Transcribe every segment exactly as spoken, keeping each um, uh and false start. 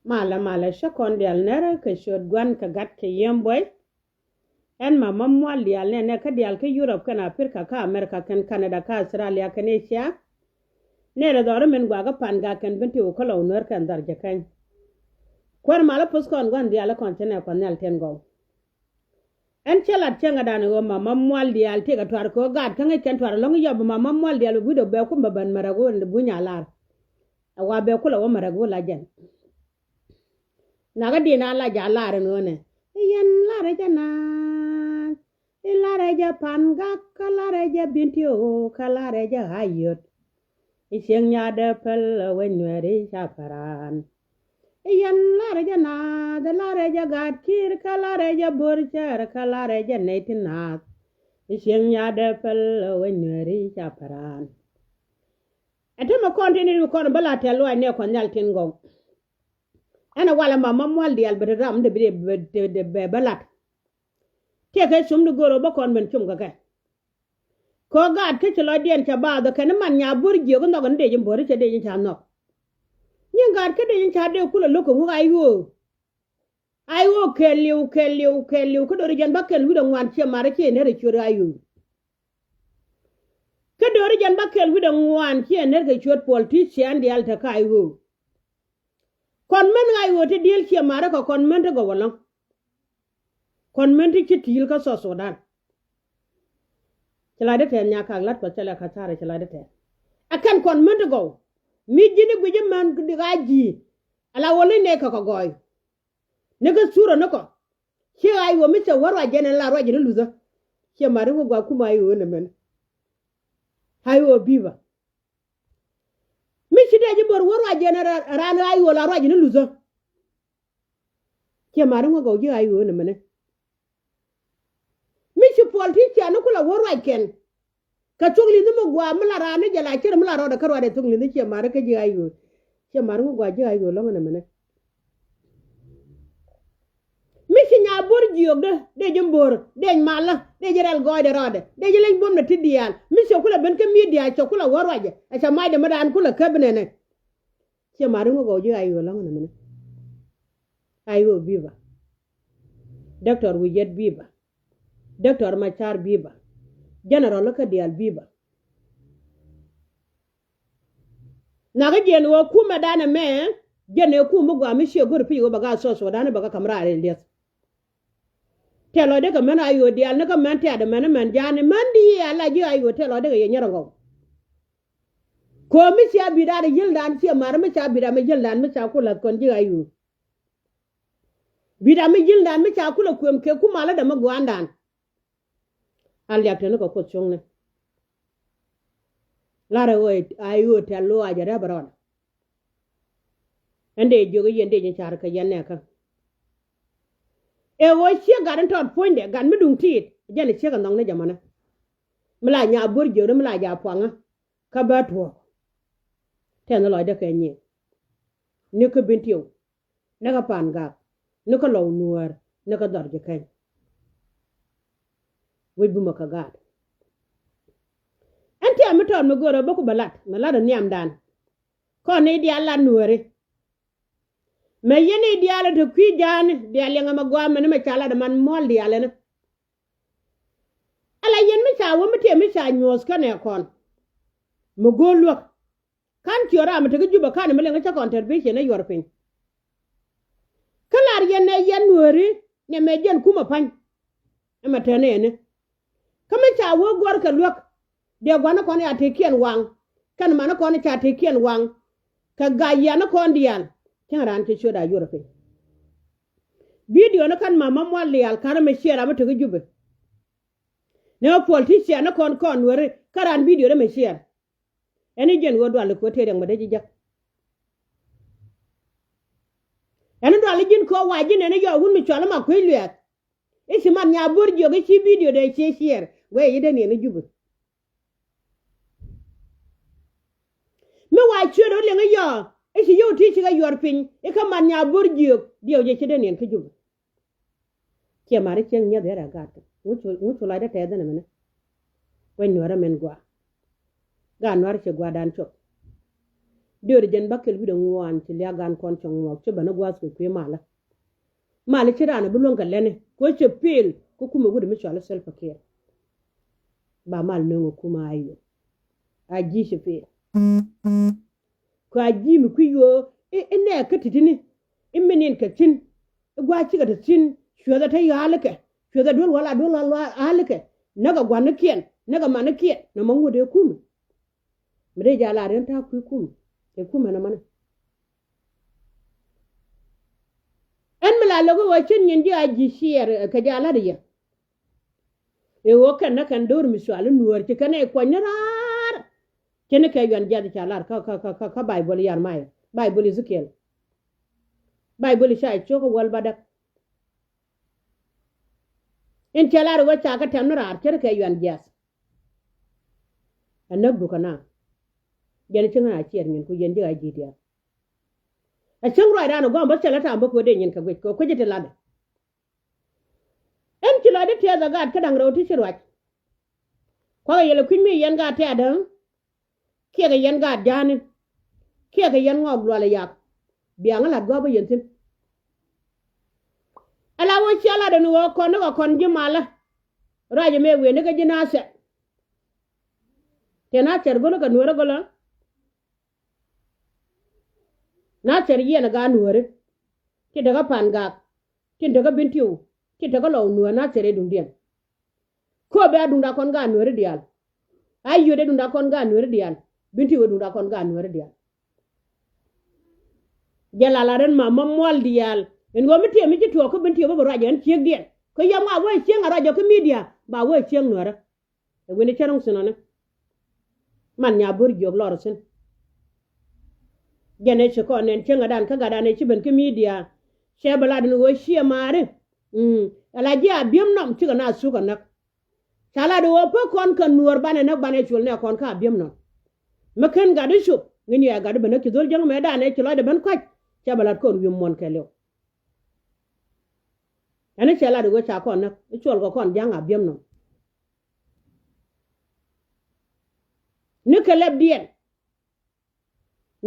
Malɛ, malɛ, cä kɔn diaal nɛrä kɛ ciöt Gua̱n kɛ Gat kɛ Yiëë Buɔy. Ɛn Mama Mual diaal nɛnɛ kä diaal kä Europe kɛnɛ Africa kä America kɛnɛ Canada kä Australia kɛnɛ Asia. Nɛrɛ dhɔri min guakä Pangak kɛnɛ Bentiu kä Lɔw Nuäär kɛnɛ Dhɔr Jɛ Kɛny. Kuäär malä puɔ̱th kɔn Gua̱n diaal kɔn cä nɛ Kuɔth Nhial tin gɔw. Ɛn cä lat cäŋɛ dan ɣöö Mama Mual diaal tëëkɛ tuar kɛ ɣöö gaat kä ŋäc kɛn tuar ɛlɔ̱ŋ yɔp Mama Mual diaal bɛ wi̱cdɛ bɛ kum bɛ ben mɛ rɛk ɣöö bɛ buny a lar. Ɛ wa bɛ kulɛ wä mɛ rɛk ɣöö la jɛn. Nakä di̱n a la ja̱ lar ɛn ɣöö nɛ i̱ yɛn larɛ jɛ naath, i̱ larɛ jɛ Pangak, kä larɛ jɛ Bentiu, kä larɛ jɛ Ayod. I̱ cieŋ nyaatdä päl ɛ wec Nuääri ca pa̱ran. I̱ yɛn larɛ jɛ naath, i̱ larɛ jɛ Gat Ki̱i̱r, kä larɛ jɛ Bo̱r Cär, kä larɛ jɛ nɛy ti naath. I̱ cieŋ nyaatdä päl ɛ wec Nuääri ca pa̱ran. Ɛ tämɛ kɔn tin i̱ kɔn bä la tɛl luaac nɛ Kuɔth Nhial tin gɔw. Ɛn ɛ walɛ Mama Mual diaal bɛ te ram dee bɛ bɛ lat. Tiɛkɛ cum di go̱r ɔ bä kɔn ben cum kɛ kɛ. Kɛ ɣöö gaat kä ci lɔcdiɛn cɛ baath ɔ kɛn i̱ man Nyabo̱r Jiök i̱ nhɔk ɛn dee ji̱ bo̱r i̱ cɛ dee ji̱ ca nhɔk. Nyin gaat kä dee ji̱ ca dee kulɛ lo̱k kɛ ŋuk a ɣöö. A ɣöö kɛɛliw, kɛɛliw, kɛɛliw kä do̱ri jɛn bä kɛl wi̱cdɛ ŋuan ciɛ mat i̱ ciɛ nɛr ɛ ciöt a ɣöö. Kä do̱ri jɛn bä kɛl wi̱cdɛ ŋuan ciɛ nɛr kɛ ciöt politician diaal te kä a ɣöö. Kɔn män ɣa̱c ɣöö ti diël ciɛ ma̱rä kɛ kɔn män ti gɔw ɛlɔ̱ŋ. Kɔn män ti ci ti̱i̱l kä South Sudan. Ci la̱tdä tɛɛth nyakak la̱t Kuɔth cɛ lɛ ka̱tharɛ ci la̱tdä tɛɛth. Ɛ kɛn kɔn män ti gɔw mi ji̱n i̱ guic imän di ɣa̱c ji̱. Ala ɣöö leny nɛy kɛ kɛ gɔɔy. Ni kä thurä ni kɔ. Ci ɣa̱c ɣöö mi cɛ wä ruac jɛn ɛn la ruac jɛn i̱ luthä. Ciɛ ma̱ri wä gua̱a̱k kum ɣa̱c ɣöö nɛmɛn. Ɣa̱c ɣöö bi̱i̱ bä. Mi ci dee ji̱ bo̱r wä ruac jɛn ɛ raan ɣa̱c ɣöö la ruac jɛn i̱ luthä. Ciɛ ma̱ri ŋuä gɔw ji̱ ɣa̱c ɣöö nɛmɛnɛ. Mi ci politician ni kulɛ wä ruac kɛn. Kɛ thok li̱th mi gua̱a̱ mi la raan ni jɛ la cir mi la rɔɔdɛ kä ruaadɛ thok li̱th ciɛ ma̱ri kä ji̱ ɣa̱c ɣöö. Ciɛ ma̱ri ŋuä gua̱a̱ ji̱ ɣa̱c ɣöö lɔ̱ŋ nɛmɛnɛ. Mi ci Nyabo̱r Jiök dee, dee ji̱ bo̱r, dee malä, dee ji̱ rɛl gɔɔydɛ rɔɔdɛ, dee ji̱ leny buɔ̱mdɛ ti diaal. Mi cɛ kulɛ ben kä media cɛ kulɛ wä ruacɛ, ɛ cɛ macdɛ mi daan kulɛ käp nɛnɛ. Ciɛ ma̱ri ŋuä gɔw ji̱ ɣa̱c ɣöö lɔ̱ŋ nɛmɛnɛ. Ɣa̱c ɣöö bi̱i̱ bä. Doctor Wi̱i̱ Yɛt bi̱i̱ bä. Doctor Macar bi̱i̱ bä. General kä diaal bi̱i̱ bä. Nakä jiɛn ɣöö kumɛ danɛ mɛ, jiɛn ɛ kum mi gua̱a̱ mi ciɛ go̱r pi̱c ɣöö bɛ gaat South Sudan bɛ kä ka̱m raar in li̱eth. Tɛl lɔcdä kɛ män a ɣöö diaal ni kä män tɛ̈t män män ja̱a̱n män di a la ji̱ a ɣöö tɛl lɔcdä kɛ yɛ nyɛr ɛ ŋɔw. Köö mi cia bi̱i̱ da̱a̱n yiëldan ciɛ ma̱ri mi ca bi̱i̱ da̱a̱n mi yiëldan mi ca ku la̱th kɔn ji̱ a ɣöö. Bi̱i̱ da̱a̱n mi yiëldan mi ca ku lɛ kuëm kɛ ku malädɛ mi gua̱a̱ndan. A liak teni kɛ Kuoth cuŋni. Larɛ ɣöö a ɣöö tɛl luaac a rɛp rɔɔdɛ. Ɛn dee jiök i̱ yɛn dee ji̱ car kɛ yɛn nɛɛkä. Ɛ ɣöö ciek gat in tɔt puɔ̱nydɛ gat mi duŋ tiit jɛn ɛ ciek ɛ nhɔk ni jɛ mɔnɛ. Mi la Nyabo̱r Jiök ni mi la ja̱ puaŋä. Kä bä tuɔɔk. Tɛn ni lɔcdä kɛ nyiŋ. Ni kä Bentiu. Ni kä Pangak. Ni kä Lɔw Nuäär. Ni kä Dhɔr Jɛ Kɛny. Wec bumä kä gaat. Ɛn tiam mi tɔt mi görä bä ku bä lat mi lat ɛ nhiamdan. Kɔn ni diaal lat Nuääri. Mɛ yɛn i̱ diaal ɛ te kui̱ ja̱a̱ni diaal liɛŋɛ mɛ gua̱a̱mɛ ni mɛ ca lat ɛ man muɔ̱l diaal ɛn. Ala yɛn mi ca wä mi tiɛ mi ca nyuɔ̱th kɛnɛ kɔn. Mi go̱o̱r luäk. Ka̱n ciöt ram mi tekä Jubɛ ka̱n mi liŋ cä contribution ni yuɔr piny. Kä lar yɛn nɛ yɛn Nuääri nɛ mɛ jɛn kumɛ pa̱ny. Ɛmɛ tɛn ɛni. Kä mi ca wä guɔ̱r kɛ luäk. Dee gua̱n ni kɔn ya tekiɛn waŋ. Kɛn man ni kɔn ca tekiɛn waŋ. Kɛ gac yan ni kɔn diaal. Cäŋ raan cɛ ciöt a yuɔr piny. Bidio ni kɛn Mama Mual diaal ka̱n mɛ ciɛ ram mi tekä Jubɛ. Ni ɣä politician ni kɔn kɔn Nuääri kä raan bidio ni mɛ ciɛ. Ɛn i̱ jiɛn ɣöö dual i̱ kuäär tëë riɛk mɛ dee ji̱ jäk. Ɛn i̱ dual i̱ ji̱n kɛ ɣöö wa ji̱n ɛn i̱ yɔɔk wun mi cual i̱ ma kuec luɛɛth. I̱ ci man Nyabo̱r Jiök i̱ ci bidio dee cie ciɛɛr guɛy i̱ dee niɛn i̱ Jubɛ. Mi wa ciöt ɣä liɛŋ i̱ yɔɔk i̱ ci yio̱w ti ci kɛ yuɔr piny i̱ kä man Nyabo̱r Jiök diɛw jɛ ci dee niɛn kä Jubɛ. Ciɛ ma̱ri cieŋ nyieth yɛt ɛ gaat kɛ ŋu cu lac dee tɛɛth ɛn ɛmɛnɛ. Wec Nuäärä min gɔaa. Gaat Nuäär ci gua̱a̱rdan cop. Döör jɛn bäkɛl wi̱cdɛ ŋuan ci liak gan kɔn cɛ ŋuɔk ci bäni gua̱a̱th kɛ kui̱ malä. Malä ci raan bi luäŋ kɛ lätni kɛ cɛ pil kɛ kumɛ wi̱cdɛ mi cɔal i̱ Salva Kiir. Ba mal nööŋ ɛ kumɛ a yio̱. A ji̱ ci pil. Kɛ a ji̱ mi kui̱ yio̱ i̱ nɛɛk kä ti̱ti̱ni i̱ min in kɛ thi̱n. I̱ gua̱a̱th cikɛ te thi̱n cuɛthɛ te yaalikɛ cuɛthɛ duel wal a duel wal aalikɛ. Näkɛ gua̱nikiɛn näkɛ manikiɛn nɔmɔ ŋuɔ̱t ëë kumɛ. Mi dee jɛ a lar yɛn ta̱a̱ kui̱ kum ëë kum ɛn ɛmɔni. Ɛn mi la lo̱k i̱ ɣöö cin nyin ji̱ a ji̱ ciɛɛr kɛ jɛ a la̱t yɛ. Ëë ɣöö kɛn nä kɛn do̱r mi cual i̱ nuäär ci kɛn ɛ kuɔ̱ny ni raar. Cin i̱ kɛ yuan jiath ca lar kä kä kä kä Baibol Yarmaya, Baibol Ezekiel, Baibol ca cio̱k i̱ wäl bädäk. In cɛ lar i̱ ɣöö ca kɛ tɛm ni raar cin i̱ kɛ yuan jiath. Ɛ näk buk ɛ na. Jɛn cieŋ ɛ na ciɛɛr nyin ku yɛn ji̱ ɣa̱c ji̱ diaal. Ɛ cieŋ ruacdan ɛ gua̱a̱m bä thilɛ ta̱a̱m bä kɛ ɣöö dee nyin kɛ guic kɛ ɣöö kui̱c ɛ ti la̱tdɛ. Ɛn ci lɔcdä tiɛth ɛ gaat kä da̱ŋ rɛw ti ci ruac. Kuakɛ yɛl ɛ kui̱c mi yɛn gaat tɛ̈dä. Kiɛkɛ yɛn gaat ja̱a̱ni. Kiɛkɛ yɛn ŋɔɔk lual ɛ yak. Biaŋä la̱t gua̱a̱p bä yɛn thi̱n. Ala wä cia lat ɛn ɣöö kɔn ni kɛ kɔn ji̱ malä. Ruac ɛmɛ wëë ni kä ji̱ Nathɛr. Tëë Nathɛr go̱l kɛ nueerä go̱lä. Nathɛr yiɛn ɛ gaat nueeri. Tin tekä Pan Gak. Tin tekä Bentiu. Tin tekä Lɔw Nueer Nathɛr ɛ duŋdiɛn. Kööbɛ a duŋda kɔn gaat nueeri diaal. A yio̱t ɛ duŋda kɔn gaat nueeri diaal. Bentiu ɛ duŋda kɔn gaat nueeri diaal. Jɛ la la ren ma ma mual diaal. Ɛn ɣöö mi tiɛm mi ci tuɔɔk kä Bentiu bä bi ruac ɛn ciekdiɛn. Kä yɛm a wee cieŋ a ruac jɔk kä midia ba wee cieŋ nueerä. Ɛ wen i̱ cä ro̱ŋ thi̱n ɔni. Man nya bo̱r jiök lɔr thi̱n. Jɛn ɛ ci kɔn nɛn cieŋädan kä gatdan ɛ ci ben kä midia. Cɛ bɛ lat ɛn ɣöö ciɛ maari. Ala ji̱ a bi̱em nɔm cikɛ na thuk ɛ näk. Ca lat ɛ ɣöö pek kɔn kä nuäär banɛ näk banɛ col nɛ kɔn kä a bi̱em nɔm. Mi ken gat i̱ cop ŋi̱n yɛ gat i̱ ben näk ci dho̱l jäŋ mɛ dan ɛ ci lɔcdɛ ben kɔc. Cɛ bɛ lat kɔn wi̱i̱ muɔ̱n kɛɛliw. Ɛn i̱ cɛ lat i̱ ɣöö ca kɔn näk i̱ cuɔl kɛ kɔn ja̱ŋ a bi̱em nɔm. Ni kɛ lɛpdiɛn.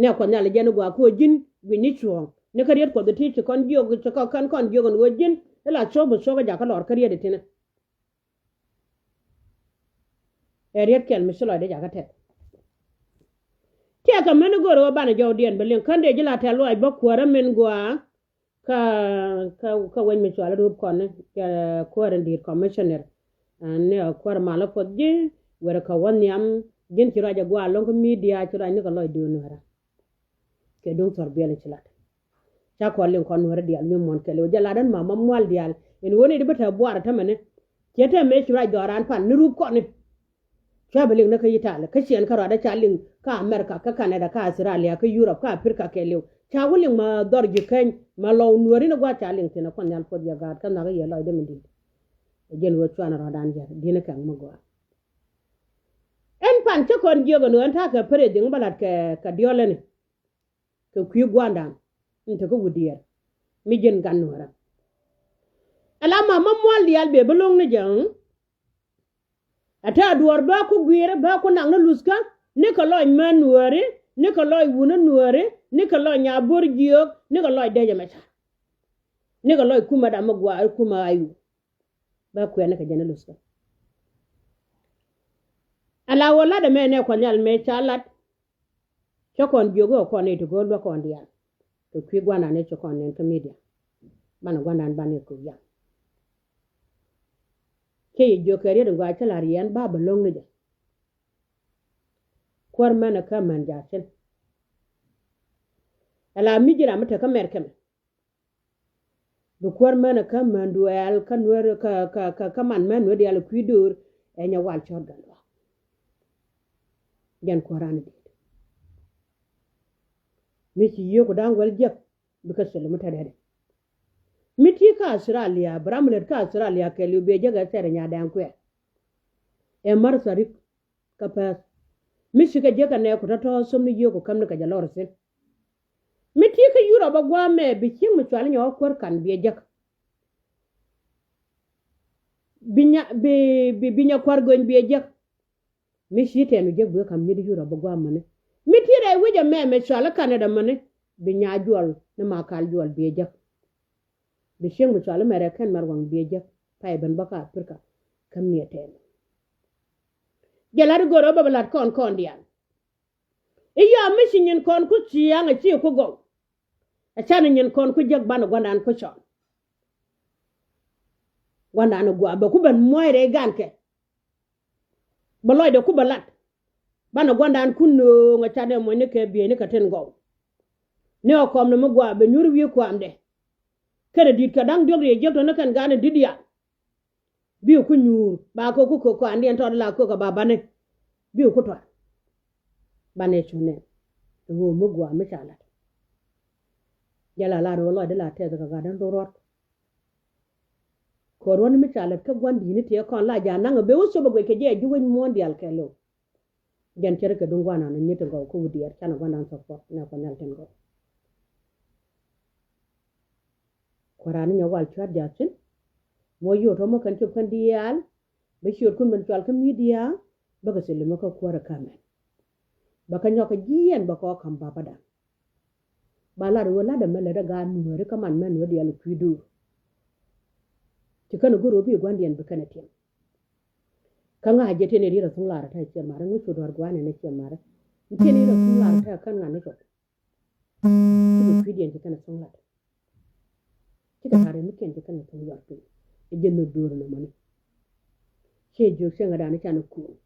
Nɛ kuɔth nhial i̱ jɛn i̱ gua̱a̱k kä ɣöö ji̱n gui̱ny ni cuɔ̱ɔ̱ŋ ni kä riet kuɔth i̱ ti ci kɔn jiök ci kɔn kɔn jiök ɛn ɣöö ji̱n i̱ la cuɔ̱ɔ̱ŋ bi cuɔ̱ɔ̱ŋ i̱ jakä lɔr kä riet i̱ tinä. Ɛ riet kɛl mi ci lɔcdɛ jakä tɛth. Tiɛɛkɛ mɛn i̱ go̱o̱rɛ ɣöö banɛ jɔwdiɛn bi liŋ kän dee ji̱ la tɛ̈th luaac bä kuäärä min gua̱a̱. Kä kä kä wec mi cual rup kɔn ni kɛ kuäär in di̱i̱t commissioner. Ni kuäär malä puɔth ji̱ wër kä wä nhiam ji̱n ci ruac a gua̱a̱ lo̱ŋ kä midia ci ruac ni kɛ lɔc duun nuɛrä. Kɛ duŋ thɔr biɛl ci lat. Ca kɔn liŋ kɔn nuɛrä diaal mi muɔ̱n kɛ liw jɛ lat ɛn ma ma mual diaal in wä ni di bä te buar tämɛ ni. Ciɛ te mëë ci ruac dhɔran pan ni rup kɔn ni. Cua bi liŋ ni kä Itali kä ciɛn kä ruacdä ca liŋ kä America kä Canada kä Australia kä Europe kä Africa kɛɛliw. Ca wä liŋ ma dhɔr ji̱ keny ma lɔw nuääri ni gua̱a̱th ca liŋ thi̱n a kuɔth nhial puɔth yɛ gaat kä nhɔakä yɛ lɔcdä mi di̱i̱t. Ɛ jɛn ɣöö cuanɛ rɔ̱dan yɛr di̱n kɛŋ mi gɔaa. Ɛn pan cä kɔn jiök ɛn ɣöö ɛn ta̱a̱ kɛ pär ɛ dhiŋ bä la̱t kɛ kɛ diɔlɛni. Kɛ kui̱ gua̱a̱ndan in te kä wut diɛɛr mi ji̱n gan nuäärä. Ala ma ma mual diaal bee bi lo̱ŋ ni jɛ. Ɛ te a duɔ̱ɔ̱r bä ku gui̱i̱r bä ku nak ni luthkä ni kɛ lɔc män nuääri ni kɛ lɔc wun ni nuääri ni kɛ lɔc nyabo̱r jiöök ni kɛ lɔc dec ɛmɛ ca̱r. Ni kɛ lɔc kumɛ dam mi gua̱a̱r kumɛ ayu. Bä kuɛn ni kɛ jɛ ni luthkä. Ala wä lat ɛmɛ nɛ kuɔth nhial mëë ca lat. Cä kɔn jiök ɣöö kɔn nɛy ti go̱o̱r luäk kɔn diaal kɛ kui̱ gua̱ndan ni ci kɔn nɛn kä midia. Banɛ gua̱ndan banɛ kök yam. Cä yɛ jiök kɛ riet in gɔaa cä la̱r yɛn ba bɛ lo̱ŋ ni jɛ. Kuäär män ɛ kä män ja̱a̱ cin. Ala mi ji̱ ram mi te kä mɛr kɛmɛ. Bi kuäär män kä män duɛɛl kä nuer kä kä kä kä man män nuer diaal kui̱ döör. Ɛ nyɛ wal cɔt gal luaak. Jɛn kuäär an dit. Mi ci yiëëku da̱ŋ wäl jiäk. Bi kä thil mi te dɛdɛ. Mi ti kä Australia bi ram lät kä Australia kɛɛliw biɛ jiäk ɛ thɛr nya dɛŋ kuɛ. Ɛ mär tharik. Kä pɛth mi cikɛ jiäk kɛ nɛɛku tɔ̱tɔ̱ thom ni yiëëku käm ni kɛ jɛ lɔr thi̱n. Mi ti kä Yurop a gua̱a̱mɛ bi cieŋ mi cual nyɔk kuäär kan biɛ jiäk. Bi nya bi bi bi nya kua̱r göny biɛ jiäk. Mi ci tɛn bi jiäk bi kä ka̱m nyit Yurop a gua̱a̱mɛ ni. Mi ti rɛy wi̱c ɛmɛ mɛ cɔal i̱ Canada mäni, bi Nyajuɔl ni Makal Juɔl biɛ jek. Bi cieŋ mi cɔal i̱ Mɛrɛ Kɛn Mɛr Waŋ biɛ jek. Pay ben bä kä Aprika käm ni ɛ tɛɛl. Jɛ lat i̱ go̱r ɣä bä bi lat kɔn kɔn diaal. I̱ yɔam mi ci nyin kɔn ku ciaŋ ɛ ci ku gɔw. Ɛ canɛ nyin kɔn ku jek banɛ gua̱ndan ku cɔl. Gua̱ndan ɛ gua̱a̱ bɛ ku ben muɔ̱c rɛy gankɛ. Bɛ lɔcdɛ ku bɛ lat. Banɛ gua̱ndan ku nööŋ ɛ canɛ muɔ̱cni kɛ bieyni kɛ tin gɔw. Ni ɛ kɔmdɛ mi gua̱a̱ bɛ nyuur wi̱i̱ kuaamdɛ. Kɛnɛ di̱t kɛ da̱ŋ diɔ̱k riɛc jiäk tɔ̱ni kɛn ga̱a̱n in di̱t diaal. Bi ku nyuur ba kɛ ku kök kɔandiɛn tɔt la kök kɛ ba banɛ. Bi ku tuar. Banɛ cu nɛn. Ɣöö mi gua̱a̱ mi ca lat. Jɛ la lar ɣöö lɔcdɛ la tɛth kɛ gat in rot ruɔt. Kɛ ruɔ̱n mi ca lat kä gua̱n di̱i̱ni tiɛ kɔn la ja̱a̱n naŋ ɛ ben wä cop ɛ guec kɛ jɛ a ji̱ wec muɔ̱ɔ̱n diaal kɛɛliw. Jɛn cärä kɛ duŋ gua̱nan ɛ nyit ti gɔw kä wi̱diɛɛr canɛ gua̱nan support nɛ kɔ nhial tin gɔw. Kua̱ran ni nyɛ wal cuat ja̱thin. Mɔ yio̱w tɔ̱mɔ kɛn cop kɛn diaal. Bä ciötkun ben cual kä midia. Bä kɛ thil mɛ kä kuäärä kamɛ. Bä kɛ nyɔk kɛ jiɛn bä kɔ ka̱m bapädan. Ba lat wä lat ɛmɛ lät ɛ gaat nuääri kä man mɛn wä diaal kui̱ duur. Ci kɛn ɛ go̱r wä bi gua̱ndiɛn bi kɛn ɛ tiɛm. Kä ŋa̱c jɛ tiɛn i̱ riet ɛ thuŋ lar ɛ ta̱ ciɛ marä ŋuc cu duɔ̱r gua̱a̱n ɛn ɛ ciɛ marä. Tiɛn i̱ riet ɛ thuŋ lar ɛ ta̱ kän ŋa̱n ni cop. Cikɛ kui̱diɛn ci kɛn ɛ thuŋ lat. Cikɛ ta̱ri̱ mi kiɛn ci kɛn ɛ thuŋ yɔt piny. Ɛ jɛ nhök duɔ̱ɔ̱r ɛn ɛmɔni. Ciɛ jiök cieŋɛ dan i̱ can ɛ kuɔ̱ɔ̱ŋ.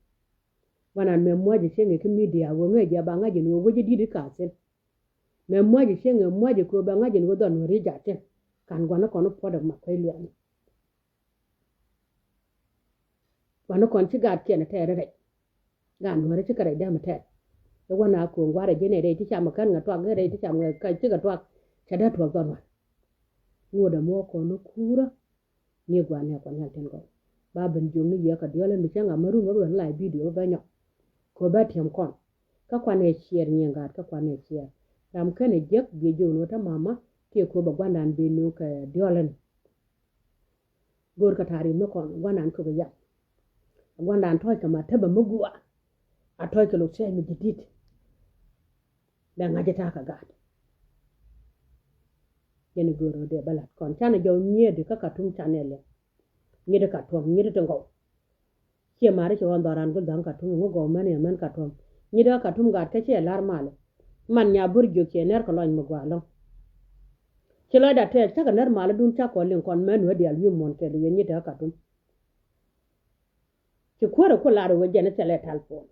Wanan mɛ mua̱c ɛ cieŋɛ kä midia wä ŋäc jɛ ba ŋa̱c ɛn wä wec ɛ di̱t i̱ ka̱a̱thin. Mɛ mua̱c ɛ cieŋɛ mua̱c ɛ köö ba ŋa̱c ɛn wä dhɔn wä ri̱c ja̱thin. Kan gua̱n ɛ kɔn i̱ puɔ̱t ɛ mak kuec luɛɛni. Wanɛ kɔn ci gaat kiɛn tɛɛr rɛc. Gaat nuɔ̱ɔ̱rɛ ci kɛ rɛc däm tɛɛr. Ɛ wanɛ a ko̱o̱ŋ gua̱a̱r rɛc ji̱n ɛ rɛc ti cam ɛ kän ŋɛ tuak gɛ rɛc ti cam ŋɛ kä ci kɛ tuak. Cɛ dee tuɔk dhɔn wan. Ŋuɔ̱t ɛmɔ kɔn ni kuurä. Ni gua̱a̱r ni ɛ kɔn nhial tin gɔw. Ba ben jiök ni yɛ kɛ diɔl ɛn bi cäŋ a märun wä ben la ɛ bidio bä nyɔk. Kɛ bä tiɛm kɔn. Kä kuanɛ ciɛɛr nyiɛŋ gaat kä kuanɛ ciɛɛr. Ram kɛnɛ jiäk biɛ jiök ni wä te mama. Tiɛ kɛ bä gua̱ndan ben ni kɛ diɔl ɛn. Go̱o̱r kɛ ta̱a̱ ri̱th mi kɔn gua̱ndan kök yam. Gua̱ndan tɔ̱ɔ̱c kɛ ma tepɛ mi gua̱a̱. A tɔ̱ɔ̱c kɛ lo̱k thia̱a̱c mi ji̱ di̱t. Bɛ ŋa̱c ta̱a̱ kɛ gaat. Jɛn i̱ go̱o̱r ɣöö dee bä la̱t kɔn canɛ jɔw nyiëëdi kä Katum canɛ liɛŋ. Nyiëëdi Katum nyiëëdi ti ŋɔw. Ciɛ mari ci ɣɔn dhɔran gul dha̱ŋ Katum ŋu gɔw mɛn yɛ mɛn Katum. Nyiëëdi kä Katum gaat kä ciɛ la̱r malɛ. Man nya bur jiök ciɛ nɛr kɛ lɔny mi gua̱a̱ lɔ̱ŋ. Ci lɔcda tɛɛth cakɛ nɛr malä dun cakɔ liŋ kɔn mɛn wee diaal wi̱i̱ muɔ̱n kɛɛl wi̱i̱ nyiet tɛɛ Katum. Ci kuäärä ku lar wee jɛn i̱ thilɛ talpon.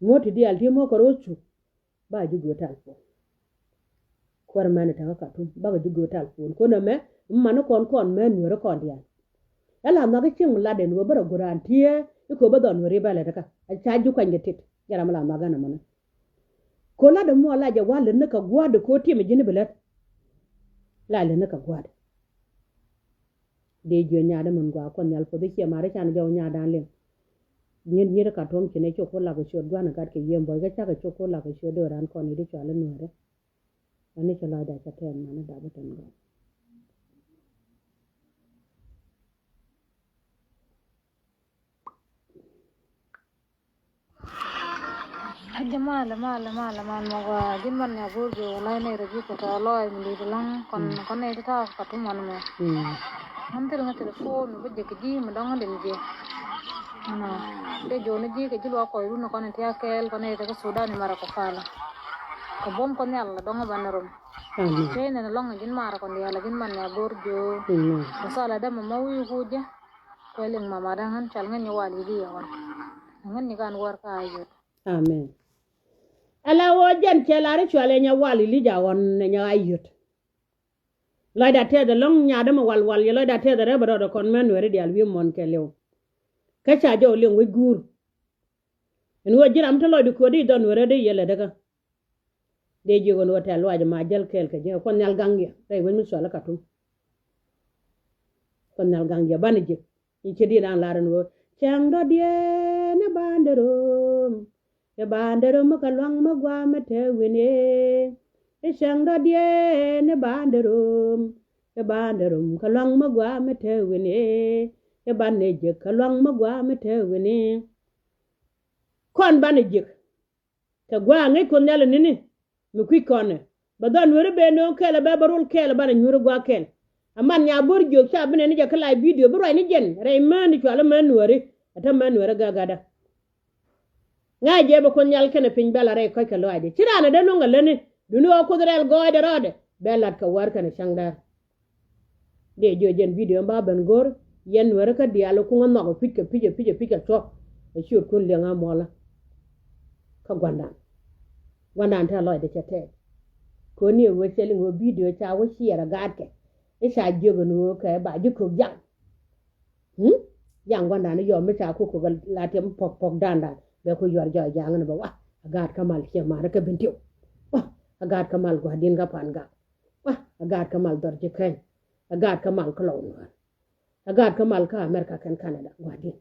Muɔ̱t ti diaal ti muɔ̱k kɛ ro̱o̱ cuk. Ba ji̱ göö talpon. Kuäärä mɛn i̱ tɛɛ Katum bakɛ ji̱ göö talpon kuäärä mɛ. Mani kɔn kɔn mɛn nueeri kɔn diaal. Ɛ la nhɔk i̱ cieŋ mi lat ɛn wee bä rɔ go̱r raan tiee i̱ kɛ wee bä dhɔn wee ri bɛ lɛt kä. Ɛ ca ji̱ kuany kɛ tit jɛ ram mi la nhɔk ɛn ɛmɔni. Kɛ wee lat ɛmɔ la jɛ wal lät ni kɛ gua̱a̱r di kɛ wee tiɛm ji̱n i̱ bi lät. La lät ni kɛ gua̱a̱r di. Dee jiö nyaat ɛmɛn gua̱a̱ kuɔth nhial puɔth i̱ ciɛ mari can jɔw nyaat dan liŋ. Nyiet nyiet Katum ci nɛ cok ku lak kɛ ciöt gua̱a̱r ni gat kɛ yiem buɔy kɛ cakɛ cok ku lak kɛ ciöt dee ran kɔn i̱ di cual i̱ nueeri. Ani cɛ lɔcda cɛ tɛɛn mani dap i̱ tɛn gɔn. Jamaa la ma la ma la ma ma wa jin man ya bur jo la ne re ji ko ta lo mi di lang kon kon ne ta Katum man me. Man tel nga telephone bu je ki ji mi dong den je. Na de jo ne ji ke ji lo ko ru na kon ti akel kon ne ta Sudan mara ko fala. Ko bom ko ne Allah dong ban rum. Amen. Ke ne long jin mara kon ya la jin man ya bur jo. Amen. Ko sala da ma ma wi ku je. Ko ling mama da ngan chal ngan ni wal yi di ya wan. Ngan ni kan war ka ayo. Amen. Ala wä jɛn cɛ lar i̱ cual ɛ nyɛ wal Ilija ɣɔn ɛ nyɛ ɣa̱c yöt. Lɔcda tɛth ɛlɔ̱ŋ nyaat ɛmɛ wal wal yɛ lɔcda tɛth ɛ rɛp ɛ rɔɔdɛ kɔn mɛ nuɛɛri diaal wi̱i̱ muɔ̱n kɛɛliw. Kä ca jɔw liŋ wec guur. Ɛn ɣöö ji̱ ram te lɔcdi kööt i̱ dhɔn nuɛɛri dee yɛlɛ dee kä. Dee jiök ɛn ɣöö tɛ̈th luac ɛmɛ a jäl kɛɛl kɛ jɛ ɛ kuɔth nhial gaŋ yɛ rɛy wec mi cual i̱ Katum. Kuɔth nhial gaŋ yɛ banɛ jiök. I̱ ci di̱t an lar ɛn ɣöö cäŋ dɔ̱diɛn i̱ ba̱a̱n dee rom. I̱ ba̱a̱n dee rom i̱ kɛ lua̱ŋ mi gua̱a̱ mi te wi̱n i̱. I̱ cäŋ dɔ̱diɛn i̱ ba̱a̱n dee rom. I̱ ba̱a̱n dee rom kɛ lua̱ŋ mi gua̱a̱ mi te wi̱n i̱. I̱ ba̱a̱n dee jiök kɛ lua̱ŋ mi gua̱a̱ mi te wi̱n i̱. Kɔn banɛ jiök. Tɛ gua̱a̱ ŋäc Kuoth Nhial ɛ ni̱ni mi kui̱c kɔnɛ. Bɛ dhɔn Nuääri ben nööŋ kɛl ɛ bɛ bä rol kɛl ɛ banɛ nyuur ɛ gua̱a̱ kɛl. Aman Nyabo̱r Jiök ca bi nɛn ni jɛ kä live video bi ruacni jɛn rɛy mään ni cual ɛ mään Nuääri. Ɛ te mään Nuääri gägädä. Ŋa̱c jɛ bɛ Kuoth Nhial kɛnɛ piny bɛ la rɛy kɔc kɛ lɔaacdɛ. Ci raan ɛ dee luäŋ kɛ lätni. Duni ɣɔɔ Kuoth rɛl gɔɔydɛ rɔɔdɛ. Bɛ lat kɛ wäär kɛnɛ cäŋdäär. Dee jiö jɛn video in ba ben go̱r. Yɛn Nuääri kä diaal ɛ kuŋä nhɔk ɛ pi̱c kɛ pi̱c ɛ pi̱c ɛ pi̱c kɛ cuɔ̱k. Ɛ ciötkun liɛŋ a muɔlä. Kä gua̱ndan. Gua̱ndan te lɔcdɛ cɛ tɛɛk. Kɛ ɣöö ni ɛ ɣöö cɛ liŋ ɣöö video ca wä ciɛɛr ɛ gaatkɛ. I̱ ca jiök ɛn ɣöö kɛ ba ji̱ kök jaŋ. Hmm? Yaŋ gua̱ndan i̱ yɔm mi ca kuk kuk la tiɛm pɔk pɔk dandan bɛ ku yuɔr jɔɔc ja̱a̱ŋ ni bɛ wa. A gaat kä mal ciɛ ma̱a̱r kä Bentiu. Wa. A gaat kä mal gua̱di̱n kä Pan Gak. Wa. A gaat kä mal dhɔr ji̱ Keny. A gaat kä mal kä Lɔw Nuäär. A gaat kä mal kä America kɛn Canada gua̱di̱n.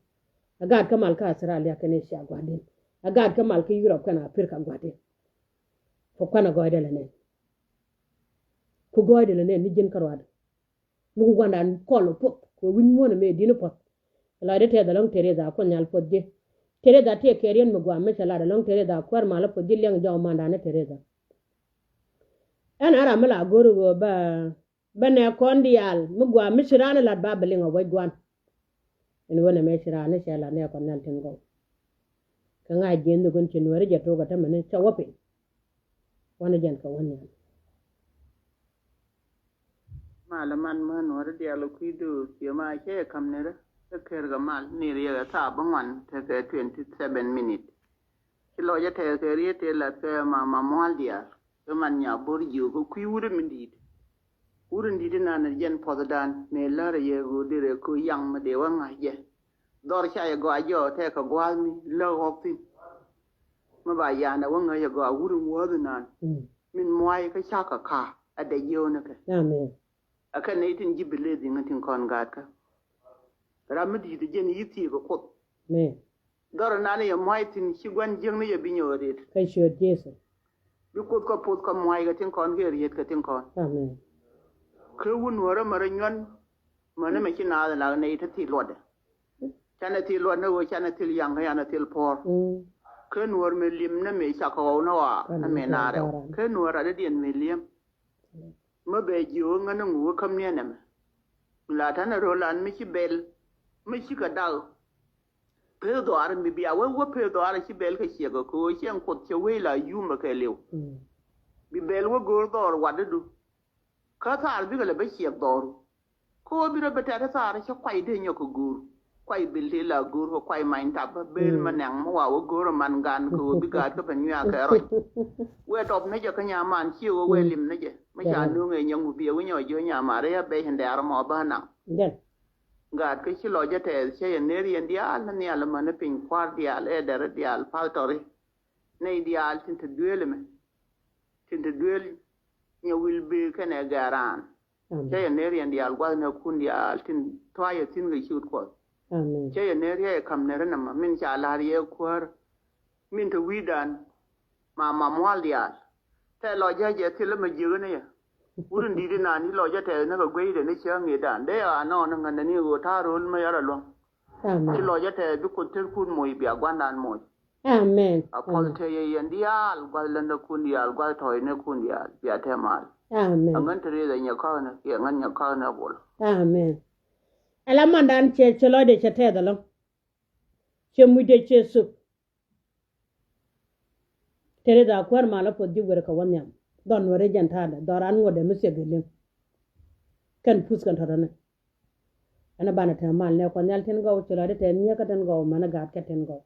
A gaat kä mal kä Australia kɛn Asia gua̱di̱n. A gaat kä mal kä Europe kɛn Africa gua̱di̱n. Ku kuanɛ gɔɔydɛ lɛ nɛn. Ku gɔɔydɛ lɛ nɛn ni ji̱n kä ruaadɛ. Mi ku gua̱ndan kɔl ɔ puɔth kɛ wi̱ny muɔ̱n ɛmɛ di̱n ɔ puɔth. Lɔcdɛ tɛth ɛlɔ̱ŋ Teresa Kuoth Nhial puɔth ji̱. Teresa tëë kɛ riɛn mi gua̱a̱ mi cɛ lat ɛlɔ̱ŋ Teresa kuäär mal ɔ puɔth ji̱ liɛŋ jɔw mandan ɛ Teresa. Ɛn a ram mi la go̱r ɣöö bä bä nɛ kɔn diaal mi gua̱a̱ mi ci raan ɛ lat ba bi liŋ ɛ wec gua̱n. Ɛn ɣöö nɛ mɛ ci raan ɛ cɛ lat nɛ kɔn nhial tin gɔw. Kɛ ŋa̱c ji̱n dhuk in ci Nuääri jɛ tok ɛ tämɛ ni cɛ wä piny. Wanɛ jɛn kɛ wä nhial. Mal man män wä ri diaal kui̱du ciɛ ma cɛ kam ni rä. Kä ker kɛ mal ni riɛk ɛ thaap bä ŋuan tekɛ twenty seven minute. Ci lɔcä tekɛ riet tëë lath kɛ ma ma mual diaal. Kä man nya bor jiök kä kui̱ wut mi di̱i̱t. Wut in di̱i̱t inan jɛn puɔthdan mëë lär yɛ ɣöö derɛ kä yaŋ mi dee wä ŋa̱c jɛ. Dhɔr ca yɛ gɔaa jɔɔ tekɛ gua̱a̱th mi lä ɣɔk thi̱n. Mi ba yan ɛ wä ŋäc ɛ gɔaa wut in wäth inan. Mm. Min muay kä cakɛ ka a dɛ jiöönikɛ. Amen. Ɛ kɛn nɛy tin ji̱ bi leth iŋä tin kɔn gaatkä. Ram mi di̱i̱t jɛn i̱ thiëëk ɛ Kuoth. Amen. Dhɔr inan yɛ muay thi̱n ci gua̱n jiäkni yɛ bi nyɔk ɛ ret. Kä ciöt Jesu. Bi Kuoth kä poth kä muay kɛ tin kɔn kɛ riet kɛ tin kɔn. Amen. Kä wun wärä märä nyuan. Mäni mɛ ci naath lak nɛy te thil luɔtdɛ. Canɛ thil luɔt ni ɣöö canɛ thil yaŋ kä yanɛ thil puɔ̱ɔ̱r. Mm. Kä nuɔ̱ɔ̱r mëë lim ni mëë cakɔ ɣɔw ni ɣɔaa ni mëë naar rɛw. Kä nuɔ̱ɔ̱r radädiɛn mëë li̱em. Mm. Mä bɛ jiök ɣä ŋän ni ŋukä käm niɛn ɛmɛ. Mi la ta̱nɛ ro̱l an mi ci bɛl mi cikɛ dak. Peth dhɔaar mi bia wä wä peth dhɔaar ci bɛl kɛ ciɛk ɛ köö ciɛŋ Kuoth cɛ wee la yumɛ kɛ liw. Mm. Bi bɛl wä go̱o̱r dhɔr watdädu. Kä thaar bikɛ lɛ bä ciɛk dhɔru. Kä ɣöö bi rɔ bɛ tɛt thaar cä kuay dee nyɔk kɛ go̱o̱r. Kuay bil ti la go̱o̱r kɛ kuay many tap bä bel mä nɛŋ mä wa wä go̱o̱r man gan kɛ ɣöö bi gaat kä pɛn nyuak kɛ rɔc. Wee tɔp ni jɛ kä nyaman ci ɣöö wee lim ni jɛ. Mä ca nuŋ ɛ nyɔŋ bi ɛ wi̱ny ɔ jiö nyaman rɛy a bɛc in dɛɛr mɔ bä naŋ. Gaat kä ci lɔc jɛ tɛɛth cä yɛ ner yɛn diaal ni nhial män ni piny kua̱r diaal ɛ dɛr diaal pal tɔri. Nɛy diaal tin te duëël ɛmɛ. Tin te duëël nyɛ wil bëë kɛnɛ gɛɛraan. Amen. Cä yɛ ner yɛn diaal gua̱th nɛ kun diaal tin thua̱a̱c yɛ thi̱n kɛ ciöt Kuɔth. Amen. Cä yɛ ner yɛ kam ner nɛmɛ min ca la̱r yɛ kuäär. Min te wi̱i̱dan ma ma mual diaal. Tɛ lɔ jɛ jɛ thil mɛ jiäk ni yɛ. Wut in di̱t inan i̱ lɔ jɛ tɛth ni kɛ gueydɛ ni cä ŋi̱i̱dan dee a nɔɔni ŋändɛ ni ɣöö ta̱a̱ ro̱l mɛ yar a luäŋ. Amen. Ci lɔ jɛ tɛth bi Kuoth tëëkun moc bia gua̱ndan moc. Amen. A puɔth te yɛ yɛn diaal gua̱th ländäkun diaal gua̱th tɔ̱ɔ̱cnikun diaal bia te mal. Amen. Aŋän te rieth a nyɛ ka̱knä kiɛ ŋän nyɛ ka̱knä bol. Amen. Ala mandan cɛ cɛ lɔcdɛ cɛ tɛth alɔ. Cɛ mucdɛ cɛ thuk. Te rieth a kuäär mal a puɔth ji̱ wer kɛ wä nhiam. Dhɔn weri jɛn ta̱a̱dɛ dhɔran ŋuɔ̱tdɛ mi thiek gɛ liŋ. Kɛn puth kɛn tɔ̱tɔ̱ni. Ɛn a banɛ te mal nɛ Kuɔth Nhial tin gɔw cɛ lɔcdɛ tɛth nyiee kä tin gɔw män a gaat kɛ tin gɔw.